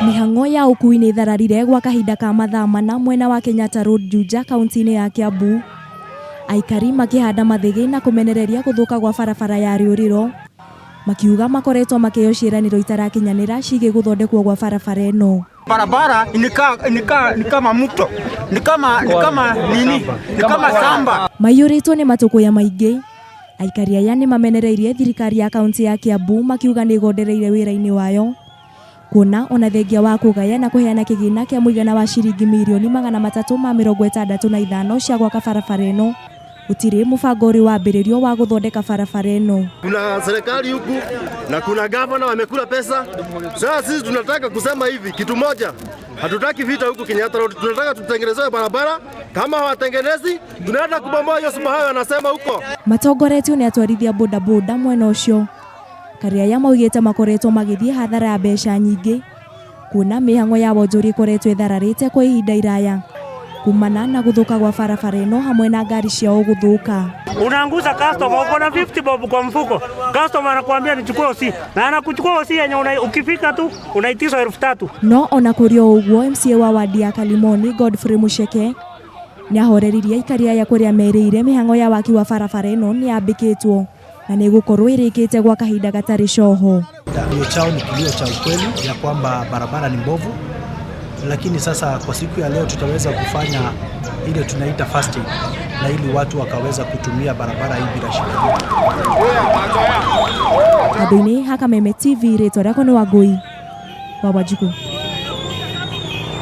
Mĩhang'o ya ũkui nĩ ĩthararire gwa kahinda ka mathaa mana mwena wa Kenyatta Road Juja kaunti-inĩ ya Kiambu. Aikari makĩhanda mathĩgĩ na kũmenereria gũthũka gwa barabara ya Rĩũrĩro, makiuga makoretwo makĩheo ciĩranĩro itarakinyanĩra ciĩgiĩ gũthondekwo gwa barabara ĩno. Barabara ni kama mto, ni kama nini, ni kama shamba. Maiyũrĩtwo nĩ matũkũya maingĩ. Aikari aya nĩ mamenereirie thirikari ya kaunti ya Kiambu makiuga nĩ ĩgondereire wĩra-inĩ wayo kuona ona thengia wa kũgaya na kũheana kĩgĩna kĩa mũigana wa ciringi 365,000,000 cia gwaka barabara ĩno, gũtirĩ mũbango ũrĩ wambĩrĩrio wa gũthondeka barabara ĩno. Kuna serikali huku na kuna gavana wamekula pesa. Sasa sisi tunataka kusema hivi kitu moja, hatutaki vita huku Kenyatta Road, tunataka tutengenezewe barabara. Kama hawatengenezi, tunaenda kubomoa hiyo super wanasema huko. Matongoretio nĩ atwarithia bodaboda mwena ũcio, karĩa aya maugĩte makoretwo magĩthiĩ hathara ya mbeca nyingĩ kuona mĩhang'o ya wonjoria ĩkoretwo ĩthararĩte kwa ihinda iraya kumana na gũthũka gwa barabara ĩno hamwe na ngari ciao gũthũka. Unaangusha customer, uko na 50 bob kwa mfuko, customer anakuambia nichukue OC na anakuchukua OC yenye ukifika tu unaitishwa 3000. No ona kũrĩ o ũguo, MCA wa wadi ya Kalimoni Godfrey Mucheke nĩ ahoreririe aikari aya kũrĩa merĩire mĩhang'o ya waki wa barabara ĩno nĩ yambĩkĩtwo na nĩ ĩgũkorwo ĩrĩkĩte gwa kahinda gatarĩ coho. Kilio chao ni kilio cha ukweli ya kwamba barabara ni mbovu, lakini sasa kwa siku ya leo tutaweza kufanya ile tunaita first aid, na ili watu wakaweza kutumia barabara hii bila shida. Handũ-inĩ ha Kameme TV, rĩtwa rĩakwa nĩ Wangũi wa Wanjikũ.